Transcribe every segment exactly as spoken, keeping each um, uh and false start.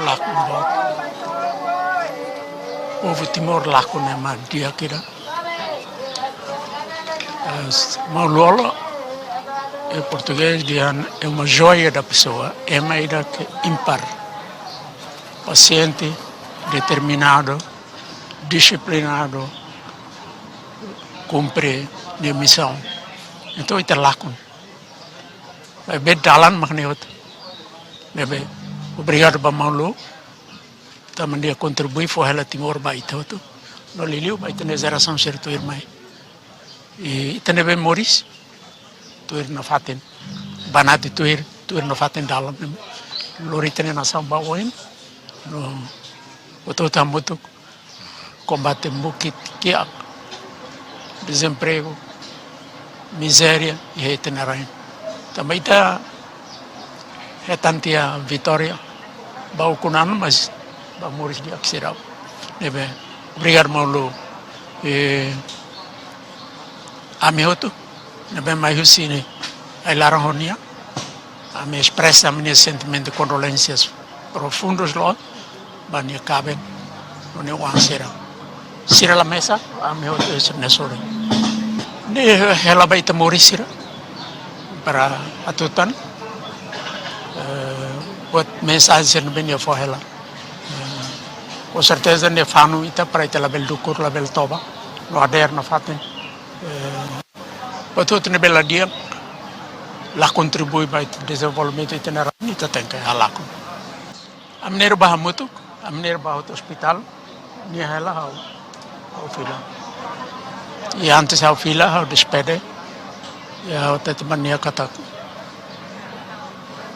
Lakon boot. Povu Timor lakon ne'e mak di'ak ida. Eh, maun Lú-Olo, em português dehan é uma joia da pessoa, ema ida ke ímpar, pasiente, determinado, disciplinado, kumpre nia misaun. Entaun ita lakon. Maibé dalan mak ne'e hotu. Ne'ebé, obrigadu ba maun Lú, tanba nia kontribui fó hela Timor ba ita hotu. No liuliu ba ita-nia jerasaun sira tuirmai. I ita ne'ebé moris, tuir nafatin. Banati tuir, tuir nafatin dalan. Lori ita-nia nasaun ba oin. No, hotu-hotu hamutuk kombate mukit kiak, dezempregu, mizéria iha ita-nia rain. Tanba ita hetan tiha vitória ba ukun an, mas ba moris di'ak seidauk. Ne'ebé, obrigadu maun Lú. Eh, ami hotu ne'ebé mai husi ai-laran ho nia, ami espresa ami-nia sentimentu kondolénsias profundas loos ba nia kaben no nia oan sira. Sira la mesak, ami hotu sira-nia sorin. Ne'e hela ba ita moris sira para hatutan, eh, buat mensajen sira ne'ebé nia fó hela. Eh, com certeza nia fanu ita para ita labele dukur, labele toba, no hadeer nafatin. Eh, buat hotu ne'ebé la di'ak, la kontribui ba ita dezenvolvimentu ita-nia rain, ita tenke halakon. Ami na'in-rua bá hamutuk, ami na'in-rua bá hotu ospitál, nia hela ha'u, ha'u fila. I antes ha'u fila, ha'u despede, i ha'u hatete ba nia katak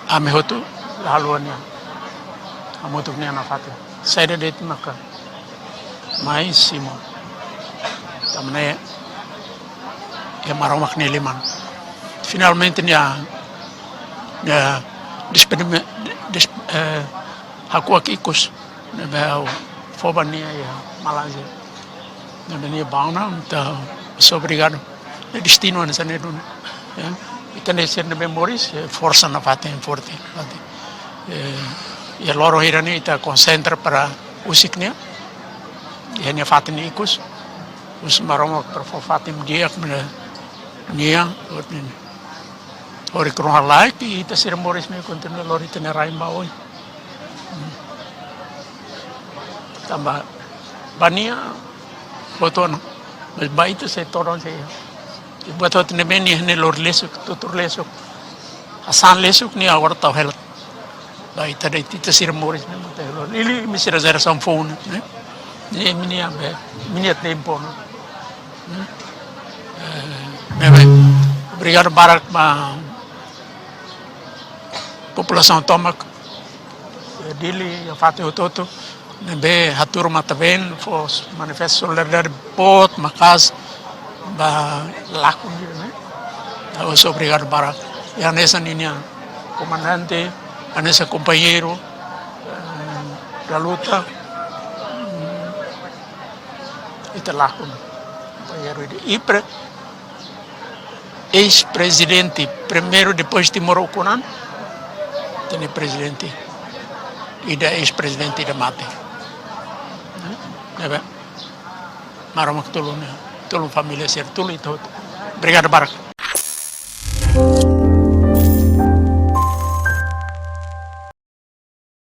ami hotu la haluha nia. Hamutuk nia nafatin. Saida de'it maka mai simu. Tanba ne'e iha Maromak nia liman. Finalmente nia, nia despedime-, des-, eh, hakuak ikus. Ne'ebé ha'u fó ba nia iha Malázia. Ne'ebé nia bá ona, entaun, só obrigadu. Ne'e destinu hanesan ne'e duni. Ya. Ita-nia sira ne'ebé moris, eh, forsa nafatin, forte nafatin. Eh, iha loron hirak ne'e ita konsentra para husik nia. Iha nia fatin ikus. Husu Maromak para fó fatin di'ak ba nia, nia, horik-rua lai, i ita sira moris ne'e kontinua lori ita-nia rain ba oin. Tanba ba nia hotu ona, mas ba ita sei todan sei. I buat hotu ne'ebé nia ne'e lori lesuk, tutur lesuk, hasa'e lesuk nia agora tau hela. Ba ita de'it, ita sira moris ne'e mak tau hela. Liuliu imi sira jerasaun foun ne'e. Ne'e imi-nia be, imi-nia tempu ne'e. Eh, ne'ebé, obrigadu barak ba populasaun tomak, eh, Dili, iha fatin hotu-hotu, ne'ebé hatuur matan-been, fó manifestu solidariedade boot maka'as ba lakon ne'e. Ha'u só obrigadu barak. I hanesan ninia komandante, hanesan kompañeiru, eh, da luta, mm, ita lakon. Kompañeiru ida. I pre-, eis-prezidente, primeiru depois Timor ukun an, ita-nia prezidente ida, eis-prezidente ida mate. Ne'ebé, Maromak tulun, tulun família sira, tulun ita hotu. Obrigadu barak.